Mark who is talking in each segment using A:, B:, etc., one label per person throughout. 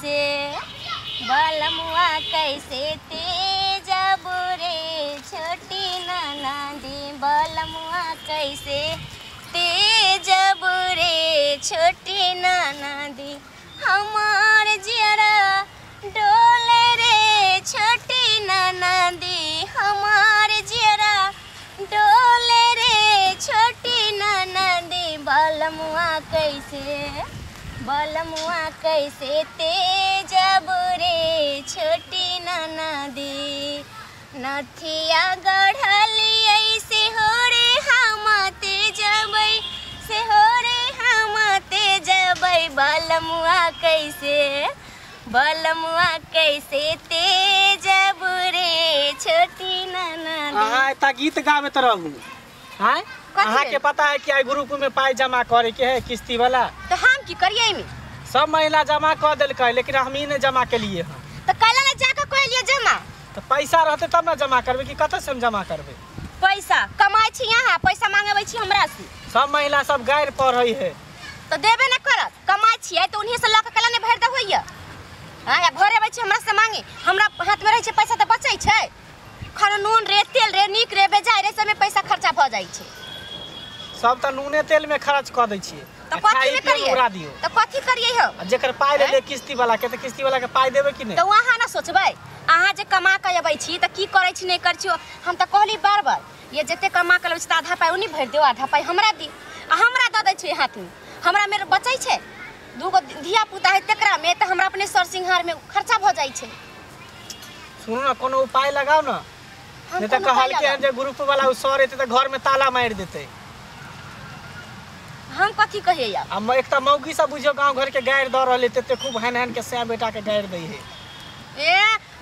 A: कैसे बलमुआ कैसे तेजब रे छोटी ननदी बलमुआ कैसे तेजब रे छोटी ननदी हमार जियरा डोले रे छोटी ननदी हमार जियरा डोले रे छोटी ननदी बलमुआ कैसे तेजब रे छोटी ननदी नथिया गढ़ली ऐसे हो रे हम तेजबै से हो रे हम तेजबै बलमुआ कैसे तेजब रे छोटी ननदी।
B: अहाँ एता गीत गाबैत रहू। आँय अहाँ के पता है कि आई ग्रुप में पाई जमा करे के है किस्ती वाला,
A: तो हम की करिए एमे?
B: सब महिला जमा क देलकै लेकिन हम ही नहीं जमा के लिए हन।
A: तो काला ना जाके कहलिए जमा,
B: तो पैसा रहते तब ना जमा करबे कि कतऽ से हम जमा करबे?
A: पैसा कमाइ छी अहाँ, पैसा मांगबै छी हमरा से।
B: सब महिला सब गारि पढ़ै है
A: तो देबे ना करत, कमाइ छियै तो उन्हीं से लऽ के काला ने भरि दे होइया। हां या घरे अबै छी हमरा से मांगे, हमरा हाथ में रहै छै पैसा तऽ बचै छै। खाना नून रे तेल रे नीक रे बेजाय रे सब में पैसा खर्चा भऽ जाइ छै।
B: सब तऽ नूने तेल में खर्च कऽ दै छियै।
A: तो कथी में करियै?
B: उड़ा दियौ।
A: तो कथी करियै हो?
B: आ जेकर पाइ लेले किस्ती वाला के, तऽ किस्ती वाला के पाइ देबै कि नहि?
A: तो अहाँ ना सोचबै, अहाँ जे कमा के अबै छी तऽ की करै छी नहि करै छी। हम तऽ कहली बार बार ये जते कमा के लबै छी तऽ आधा पाइ ओनी भरि दियौ आधा पाइ हमरा दी, आ हमरा दऽ दै छै हाथ में, हमरा मेरे बचै छै। दूगो धिया पुता है तकरा में तऽ हमरा अपने सर सिंहार में खर्चा भऽ जाइ छै।
B: सुनू ना कोनो उपाय लगाओ ना, नहीं तऽ कहलकै हन जे ग्रुप वाला उ सर एतै तऽ घर में ताला मारि देतै।
A: हम कथी कहियै आब?
B: आ एक तऽ मौगी सब बुझियौ गाँव घर के गारि दऽ रहल है तते खूब हैन हैन के सै बेटा के गारि दै है।
A: ए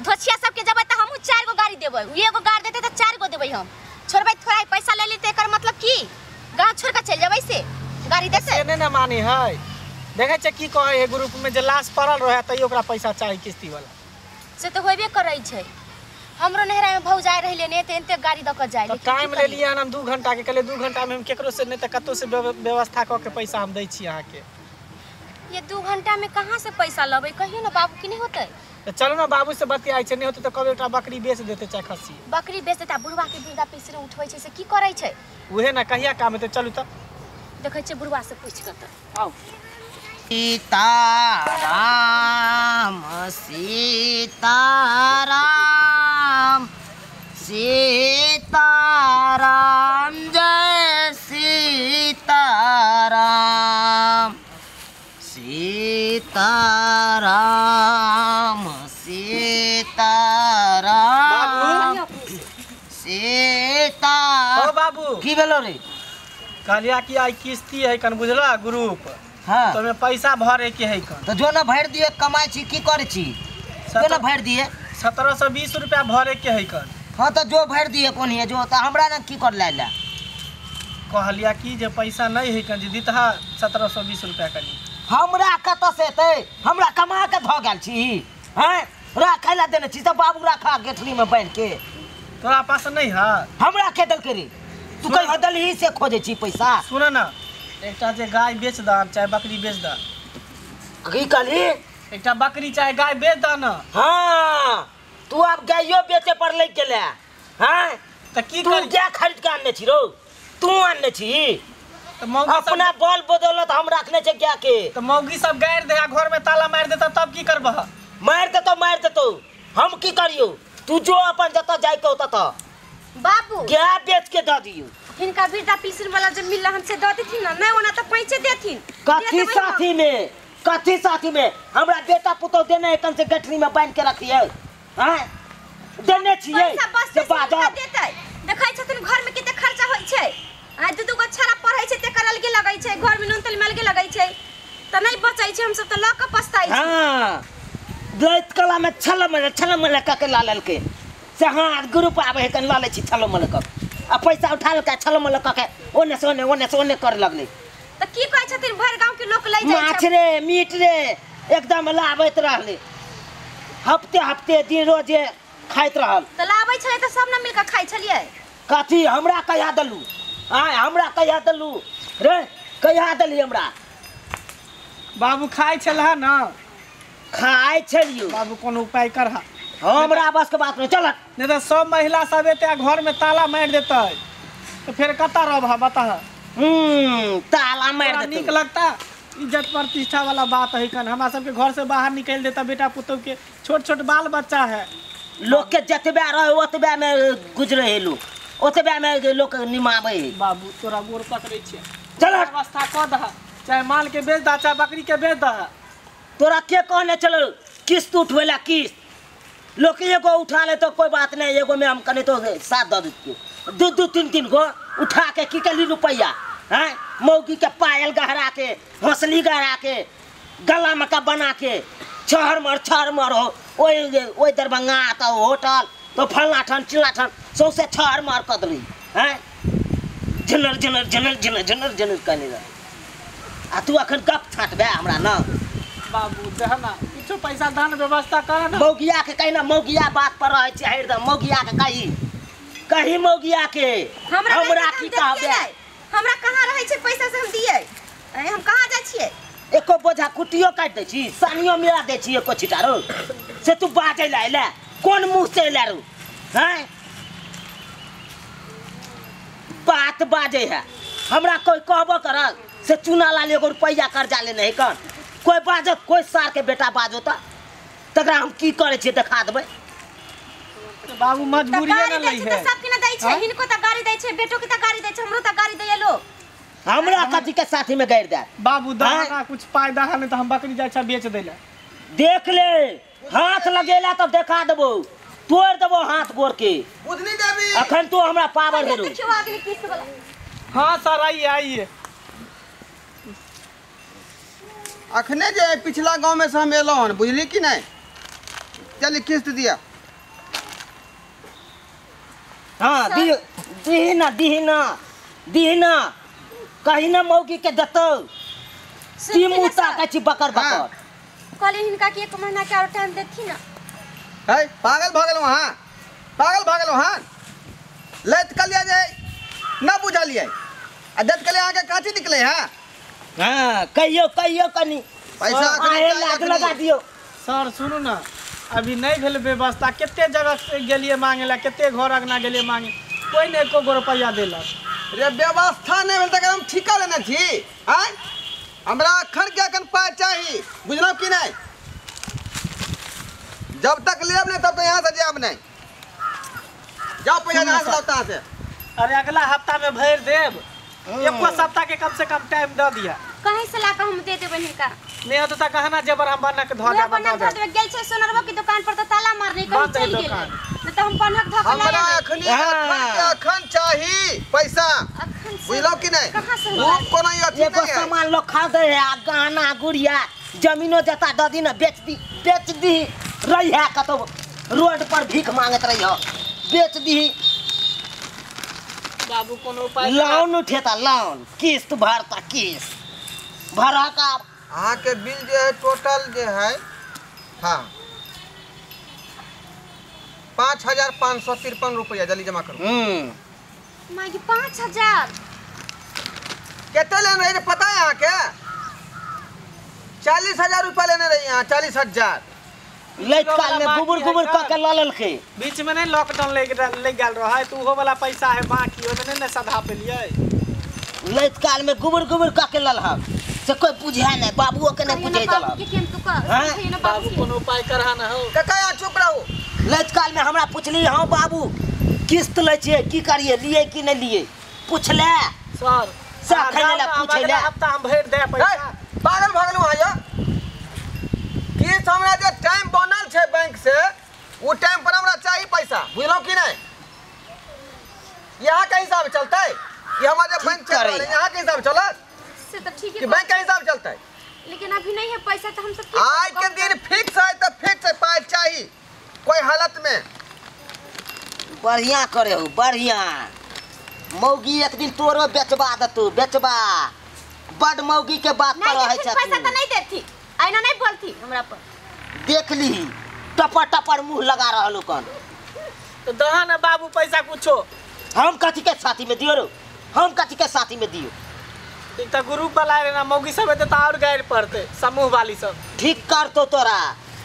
A: धोछिया सबके जबै तऽ हमहूँ 4 गो गाड़ी देबै, उ एगो गाड़ी देतै तऽ 4 गो देबै हम। छोड़बै थोड़ा पैसा ले लेतै एकर मतलब की गाँव छोड़ के चलि जेबै से गाड़ी देतै?
B: से नहि ने मानै है। देखै छै की कहै है ग्रुप में जे लाश पड़ल रहै तैयो ओकरा पैसा चाही किस्ती वाला।
A: से तऽ होबे करै छै। हमरो नहरा में भौजाइ रहले ने ते एते गाड़ी दऽ के जाय।
B: तऽ टाइम लेलियै हन हम 2 घंटा के, कहलियै 2 घंटा में हम केकरो से नहि तऽ कतौ से व्यवस्था कऽ के पैसा हम दै छी अहाँके।
A: ये 2 घंटा में कहाँ से पैसा लबै कहियो ना बाबू की नहीं होतै?
B: तऽ चलू ना बाबू से बतियाइ छै, नहि होतै तऽ कहबै एकटा बकरी बेच देतै चाहे खस्सी।
A: बकरी बेच देतै आ बुढ़वा के वृद्धा पेंशन उठबै छै से की करै छै?
B: उहे ना कहिया काम हेतै, चलू तऽ
A: देखै छियै बुढ़वा से पूछि कऽ तऽ।
B: आउ।
C: सीताराम सीताराम सीताराम जय सीताराम सीताराम सीताराम सीता।
B: ओ बाबू
C: की भेलो रे?
B: कहलिया कि आई किस्ती है कन बुझला ग्रुप।
C: हाँ।
B: तो में पैसा भरे के है कन।
C: तो जो ना भर दिए कमाई छी की करे छी? जो ना भर दिए
B: 1720 रुपया भरे के है कन।
C: हाँ तो जो भर दिए कोन है जो, तो हमरा ना की कर लाला?
B: कहलिया कि जे पैसा नहीं है कन जे दितहा 1720 रुपया कनी।
C: हमरा कत से एतै? हमरा कमा के ध गेल छी हैं, राखै ला देने छी तऽ बाबू राखा गेठरी में बान्हि के।
B: तोरा पास नहीं है?
C: हमरा के देलकै रे? तू कहि देलही से खोजै छी पैसा।
B: सुन ना एकटा जे गाय बेच दह चाहे बकरी बेच दह।
C: की कहली?
B: एकटा बकरी चाहे गाय बेच दह ना।
C: हाँ तू आब गायो बेचे पर लागि गेले हैं?
B: तऽ की
C: तू गाय खरीद के आनने छी रौ? तू आनने छी?
B: तऽ मौगी
C: अपना बल बदौलत हम रखने छै गाय के।
B: तऽ मौगी सब गारि दे आ घर में ताला मारि देतौ तब की करबह?
C: मारि देतौ मारि देतौ, हम की करियौ? तू जो अपन जतऽ जाय के ततऽ।
A: बाबू
C: गाय बेच के दऽ दियौ।
A: हिनका वृद्धा पेंशन वाला जे मिलल हम से दऽ देथिन ना, नहीं ओना तऽ पैसे देथिन।
C: कथी साथी में? कथी साथी में? हमरा बेटा पुतोह देने है कन से गठरी में बान्हि के रखियै हैं? देने छियै
A: से बाजब देतै। देखै छथिन घर में कते खर्चा होइ छै, आ दू दू गो छड़ा पढ़ै छै तेकर अलगे लगै छै, घर में नून तेल में अलगे लगै छै, तऽ नहीं बचै छै, हम सब तऽ लऽ कऽ पछताइ छी।
C: हां दैत कला में छल मल कऽ के ला लेलकै से। हाँ ग्रुप आबै है कन ला लै छी छल मल कऽ आ पैसा उठा लेलकै छल मल कऽ के ओने से ओने ओने से ओने कर लगलै।
A: तऽ की कहै छथिन भरि गाँव के लोक लै जाइ छै
C: माछ रे मीट रे एकदम लाबैत रहलै, हफ्ते हफ्ते दिन रोजे खाइत रहल।
A: तऽ लाबै छलै तऽ सब ने मिल कऽ खाइ छलियै।
C: कथी हमरा कहिया देलू? आय हमरा कहिया देलू रे? कहिया देली हमरा?
B: बाबू खाइ छलह ना?
C: खाय छलियो।
B: बाबू कोनो उपाय करहा,
C: हमरा बस के बात नहीं चलत,
B: नहीं तो सब महिला सब एते घर में ताला मार देतै तो फिर कतऽ रहबह बता।
C: ताला मार देतै,
B: नीक लगता? इज्जत प्रतिष्ठा वाला बात है कन, हमरा सबके घर से बाहर निकल देता, बेटा पुतोह के छोट छोट बाल बच्चा है।
C: लोग के जतबे रहे ओतबे में गुजरे है लोग, ओतबे में लोग निमावे है।
B: बाबू तोरा गोर पकड़ै छियै,
C: चल
B: व्यवस्था कऽ दह, चाहे माल के बेच दह चाहे बकरी के बेच दह।
C: तोरा के कहने चलो किस्त उठवेला, किस्त लोग एगो उठा ले तो कोई बात नहीं, एगो में हम कने तो साथ दऽ देतियो, दू दू तीन तीन गो उठा के की कली रुपया हैं, मौगी के पायल गहरा के हंसली गहरा के गला मका बना के छहर मर हो ओहि दरभंगा तो होटल तो फलना ठन चिल्ला ठन सौसे छहर मर कऽ देली हैं, झनर झनर झनर झनर झनर झनर कहने रहे। आ तू अखन गप छाँटबे हमरा न।
B: बाबू देह ना किछो पैसा दान व्यवस्था कर ना।
C: मौगिया के कही ना, मौगिया बात पर रहै छै हरदम, मौगिया के कही कही मौगिया के हमरा की कहबे,
A: हमरा कहाँ रहै छै पैसा से हम दियै, हम कहाँ जाइ छियै?
C: एको बोझा कुटियो काटि दै छी, सानियो मिला दै छी एको छिटा रो से तू बाजै ला अयला, कोन मुँह से अयला रो हैं? बात बाजै है, हमरा कोई कहबो करत से चूना लाल एगो रुपैआ कर्जा लेने है कन, कोई बाजत कोई सार के बेटा बाजो त तकरा हम की करै छियै देखा देबै।
B: बाबू मजबूरी न लै है,
A: सबके न दै छै, हिनको त गाड़ी दै छै, बेटो के त गाड़ी दै छै, हमरो त गाड़ी दैया लोग,
C: हमरा कथी के साथी में गारि दे।
B: बाबू दह ना कुछ पाय दह, नहीं तो हम बकरी जाइ छै बेच दैला।
C: देख ले हाथ लगेला तब देखा देबो, तोड़ देबो हाथ गोर के।
D: बुझनी देवी
C: अखन तू हमरा पावर हेरो।
B: हां सर आइए आइए।
D: अखने जे पिछला गांव में से हम एलहुँ हन, बुझली कि नहीं? चल किस्त दिया।
C: हाँ दी दी ना दी ना दी ना कहीं ना मौगी के दतो की मुँह ताकै छी बकर बकर।
A: कहली हिनका कि एक महीना के और टाइम देथी ना।
D: है पागल भऽ गेलहुँ अहाँ, पागल भऽ गेलहुँ हन? लैत कहलियै जे न बुझलियै आ दैत कहलियै अहाँके काची निकलै है।
C: हाँ कहियो कहियो कनी
D: पैसा
C: लाग लगा दियो।
B: सर सुनू ना, अभी नहीं भेल व्यवस्था, कते जगह गेलिए मांगे ला, कते घर अंगना गेलिए मांगे, कोई नहीं एको गो रुपया देलक।
D: रे व्यवस्था नहीं भेल तकर हम ठीका लेने छी आँय, हमरा अखन के अखन पाइ चाही, बुझलहुँ कि नहीं? जब तक लेब नहीं तब तक यहाँ से जायब नहीं। जाओ पैसा यहाँ से लाओ तहाँ से।
B: अरे अगला हफ्ता में भरि देब, एको सप्ताह के कम से कम टाइम दऽ दिया।
A: कहीं से लाके हम दे देबै हिनका?
B: नहीं होतै त गहना जेवर हम बना के धऽ देब।
A: बना धऽ देबै। गेल छै सोनरबो के दुकान पर त ताला मारने कहीं चलि गेलै, नहीं त हम बन्हक धऽ के
D: हमरा अखनी अखन चाही पैसा, बुझलहुँ कि नहीं? कोनो अथी
C: एगो
D: नहीं है।
C: सामान लोग खरीदे है आ गहना गुड़िया जमीनो जता दऽ दी ना, बेच दी बेच दी रही है कतौ रोड पर भीख मांगत रही हो, बेच दी।
B: बाबू कोनो उपाय
C: लोन उठेता, लोन किस्त भरता, किस्त भरा का
D: अहाँ के बिल जे है टोटल जे है हाँ 5,553 रुपया जल्दी जमा करो।
A: माय 5,000
D: कितने लेने रही पता है अहाँ के? 40,000 रुपया लेने रही यहाँ, 40,000।
C: लैत काल में गुबुर गुबुर कऽ के लऽ लेलकै।
B: बीच में नहीं लॉकडाउन लग गेल रहे तो उहो वाला पैसा है बाकी, ओहिमे नहीं ने सधा पेलियै।
C: लैत काल में गुबुर गुबुर कऽ के ललहक से कोई बुझे नहीं, बाबुओ के नहीं बुझे देलक।
B: बाबू कोनो उपाय करहा ना हो।
D: काका यहाँ चुप रहू।
C: लैत काल में हमरा पुछली हाँ बाबू किस्त लै छियै की करियै, लिए कि नहीं लिए, पुछले
B: सर
C: से खैले ला पूछे ला।
B: हफ्ता हम भरि दे पैसा।
D: पागल भऽ गेलहुँ अहाँ यौ? किस्त हमरा जे टाइम बनल छै बैंक से ओ टाइम पर हमरा चाही पैसा, बुझलहुँ कि नहीं? यहाँ के हिसाब चलतै, ये हमारे जे बैंक चल रहल है यहाँ के हिसाब चलत
A: से तो ठीक है
D: कि बैंक के हिसाब चलतै,
A: लेकिन अभी नहीं है पैसा तो हम सब
D: आज के दिन फिक्स है तो फिक्स है, पाइ चाही कोई हालत में।
C: बढ़िया करे हो बढ़िया, मौगी एक दिन तोरो बेचबा देतौ, बेचबा बड मौगी के बात पर रहै छै।
A: पैसा तो नहीं देती, आइना नहीं बोलती हमरा पर।
C: देख ली टपर टपर मुंह लगा रहल कन।
B: तो दहा ना बाबू पैसा कुछो।
C: हम कथी के साथी में दियो रो, हम कथी के साथी में दियो?
B: एक त ग्रुप वाला रे ना मौगी सब एते त और गारि पड़ते समूह वाली सब।
C: ठीक करतो तोरा,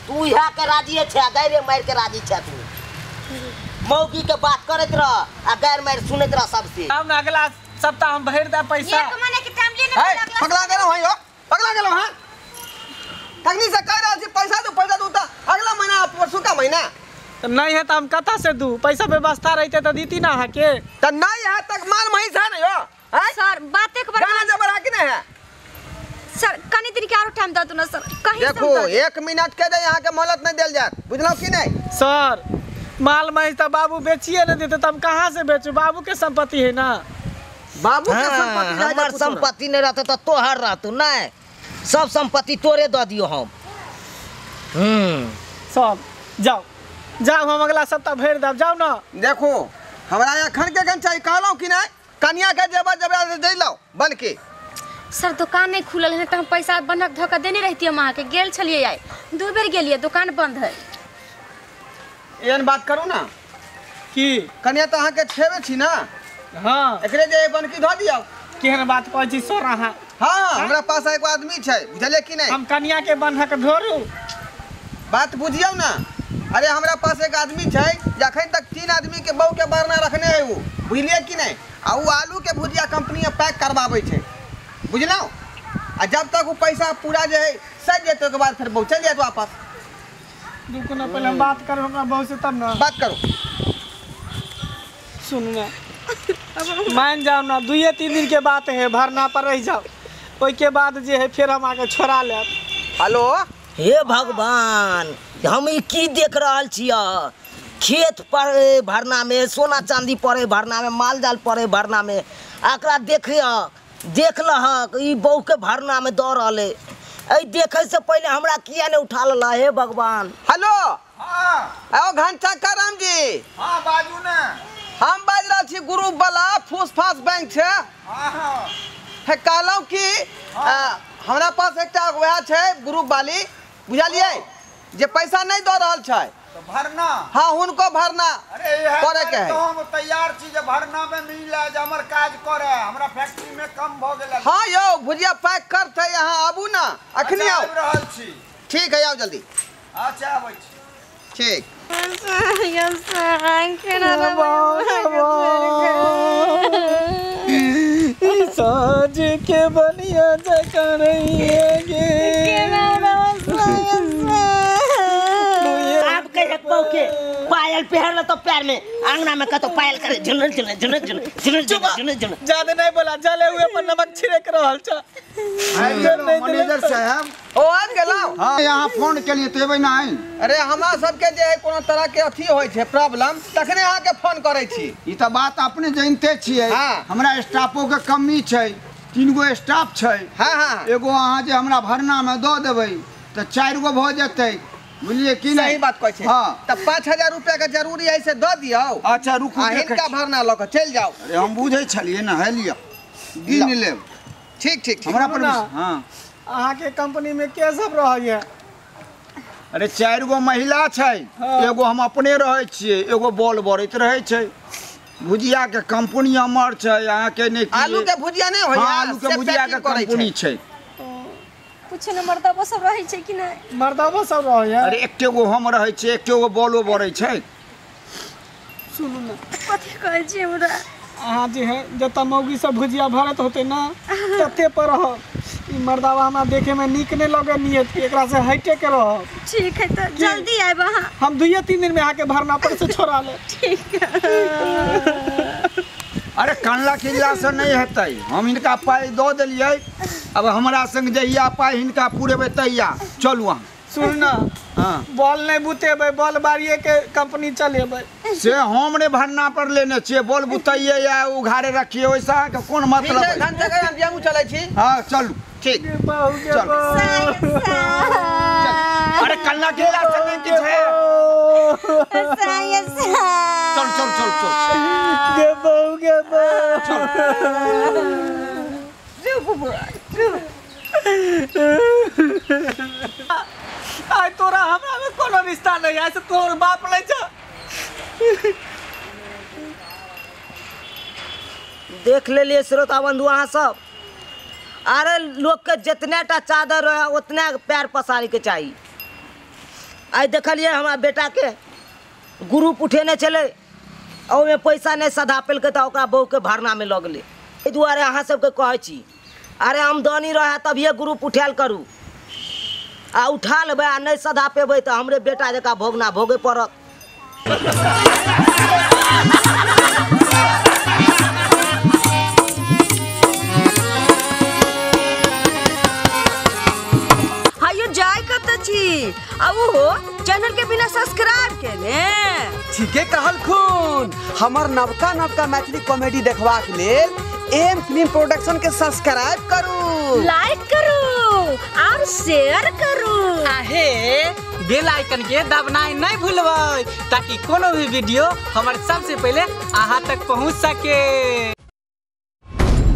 C: तू इहा के राजी छै, गाइरे मार के राजी छै तू। मौगी के बात करैत रह आ गारि मार सुनैत रह सबसे।
B: हम ना अगला सप्ताह हम भरि दे पैसा।
A: एक महीना के टाइम ले ना।
D: पगला गेलौ हँ यौ, पगला गेलौ हँ। तखनी से कह रहल छी पैसा दू पैसा दू, त अगला महीना परसुका महीना
B: त नहीं है त हम कता से दू? पैसा व्यवस्था रहते त दीती ना अहाँ के।
D: त नहीं है तक माल महीस है ना यो।
A: सर बात एक बार
D: गाना जबर है कि नहीं है
A: सर? कनी दिन के आरो टाइम the दू ना सर, कहीं
D: देखो 1 मिनट के दे यहाँ के मोहलत नहीं देल जात, बुझलौ कि नहीं?
B: सर माल महीस त बाबू बेचिए न देते त हम कहाँ से बेचू? बाबू के संपत्ति है ना।
D: बाबू के संपत्ति,
C: हमर संपत्ति नहीं रहते त तोहर रहतू नहीं, सब संपत्ति तोरे the दियो हम।
B: सब जाओ जाओ, हम अगला सप्ताह भरि देब, जाओ ना।
D: देखो हमरा एखन के गन चाहिए, कहलौ कि नहीं? कनिया के जेबर जबरा से दे लो बन के।
A: सर दुकान नहीं खुलल है त हम पैसा बंधक धऽ के देने रहती हम अहाँके। गेल छलियै आइ, 2 बेर गेलियै, दुकान बंद है।
D: एहन बात करू ना
B: की
D: कनिया त अहाँके छेबे छी ना।
B: हाँ
D: एकरे जे बनकी धऽ दियौ।
B: केहन बात कहै छी सर अहाँ?
D: हाँ हमरा पास एगो आदमी छै, बुझलियै कि नहीं?
B: हम कनिया के बंधक धरू?
D: बात बुझियौ ना। अरे हमरा पास एक आदमी छै जखन तक 3 आदमी के बहू के बरना रखने है उ, बुझलियै कि नहीं? आ उ आलू के भुजिया कंपनी में पैक करवाबै छै, बुझलौ? आ जब तक उ पैसा पूरा जे है सज जेतै ओकर बाद फेर बहू चलि जायत वापस।
B: रुकू ना, पहले हम बात करब अपना बहू से तब ना।
D: बात करू।
B: सुनू ना, मान जाओ ना, 2-3 दिन के बात है, भरना पर रह जाओ, ओहिके बाद जे है फिर हम आके छोड़ा लेब।
D: हेलो
C: हे भगवान, हम ई की देख रहल छियै? खेत पर भरना में, सोना चांदी पड़े भरना में, माल जाल पड़े भरना में, एकरा देखिय देख लहक ई बहू के भरना में दऽ रहल है। एहि देखै से पहले हमरा किया नहीं उठा लेला हे भगवान।
D: हेलो
E: हाँ
D: आओ घनचक्कर राम जी।
E: हाँ बाजू ना।
D: हम बाजि रहल छी ग्रुप वाला फूस फास बैंक छै।
E: हाँ हाँ
D: हे कहलहुँ कि हमरा पास एकटा वएह छै ग्रुप वाली, बुझलियै, जे पैसा नहीं दऽ रहल छै
E: तो भरना।
D: हाँ हुनको भरना
E: अरे
D: करे के है।
E: तो हम तैयार छी जे भरना में मिल जे हमर काज करे, हमरा फैक्ट्री में कम भ गेल।
D: हाँ यौ भुजिया पैक करते, यहाँ आबू ना अखनी आओ।
E: आबि रहल छी।
D: ठीक है आओ जल्दी।
E: अच्छा आबै छी।
D: ठीक।
B: साज के बनिया जकरैये
C: आप कहे बहू के पायल पहनल तो पैर में अंगना में कतो पायल करे झुनर झुनर झुनर झुनर झुनर झुनर झुनर।
B: ज्यादा नहीं बोला, जले हुए पर नमक छिड़क रहल छ।
E: मैनेजर साहब
D: ओ आबि गेलौ।
E: हां यहाँ फोन केलिए तो एबै नहीं।
D: अरे हमरा सबके जे है कोनो तरह के अथी होय छै प्रॉब्लम तखने अहाँ के फोन करै छी।
E: ई त बात अपने जानते छियै।
D: हाँ।
E: हमरा स्टाफो के कमी छै, 3 गो स्टाफ छै।
D: हाँ हाँ
E: एगो अहाँ जे हमरा भरना में दऽ देबै त 4 गो भऽ जेतै, बुझलियै कि नहीं?
D: सही बात कहै छै।
E: हाँ।
D: त 5000 रुपया के जरूरी है से दऽ दियौ।
E: अच्छा रुकू,
D: हिनका भरना लऽ के चलि जाउ।
E: अरे हम बुझै छलियै ना, है लिअ गिन लेब।
D: ठीक ठीक ठीक।
E: हमरा पर हाँ
B: अहाँ के कंपनी में के सब रहैया?
E: अरे 4 गो महिला छै।
B: हाँ।
E: एगो हम अपने रहै छियै, एगो बॉल बरैत रहै छै। भुजिया के कंपनी हमर छै, अहाँ के नहि
D: आलू के भुजिया नहि होइया?
E: हाँ, आलू के भुजिया के कंपनी छै।
A: पूछे न मर्दाबो सब रहै छै कि नहि?
B: मर्दाबो सब रहैया।
E: अरे एके गो हम रहै छियै, एके गो बॉलो बरै छै।
B: सुनू ना
A: कथी कहै छी हमरा?
B: अहाँ जे है जतऽ मौगी सब भुजिया भरत होते ना तते पर रहब। ई मर्दाबा हमरा देखे में नीक नहीं लगे नियत के, एकरा से हटे के रहब।
A: ठीक है तो जल्दी आयब अहाँ।
B: हम 2-3 दिन में आके भरना पर से छोड़ा ले।
A: ठीक है।
E: अरे कानला किल्ला से नहीं हेतै, हम हिनका पाइ दऽ देलियै, अब हमरा संग जहिया पाइ हिनका पुरेबै तहिया चलू अहाँ।
B: सुन ना
E: हाँ
B: बॉल नहीं बुतेबै, बॉल बारिए के कंपनी चलेबै।
E: से हम ने भरना पर लेने छियै, बॉल बुतैयै या उघारे रखियै, ओहिसँ अहाँके कोन मतलब?
D: हम चलै छी।
E: हाँ चलू
D: ठीक।
E: चल। अरे कल्ला किल्ला से नहीं किछ है। चल चल चल चल
B: गे बहू गे बहू।
E: चल
B: आइ तोरा हमरा में कोनो रिश्ता नहीं है, से तोर बाप नहीं छ।
C: देख लेलिए श्रोता बंधु अहाँ सब, अरे लोग के जितने टा चादर रहे उतने पैर पसारे के चाही। आइ देखलिए हमरा बेटा के ग्रुप उठेने छलै, ओहिमे पैसा नहि सधा पेलकै तऽ ओकरा बहूके भरनामे लऽ गेलै। एहि दुआरे अहाँ सबके कहै छी, अरे आमदनी रहए तभिए ग्रुप उठायल करू, आ उठा लेबै आ नहि सधा पेबै तऽ हमरे बेटा जकाँ भोगना भोगे पड़त।
F: हायो जाय कत छी आ उहो चैनल के बिना सब्सक्राइब केने।
D: ठीके कहलखुन, हमर नवका नवका मैथिली कॉमेडी देखबाक लेल एम फिल्म प्रोडक्शन के सब्सक्राइब करू,
A: लाइक करू और शेयर करू।
G: आहे बेल आइकन के दबनाइ नहीं भूलबै ताकि कोनो भी वीडियो हमर सबसे पहले अहाँ तक पहुँच सके।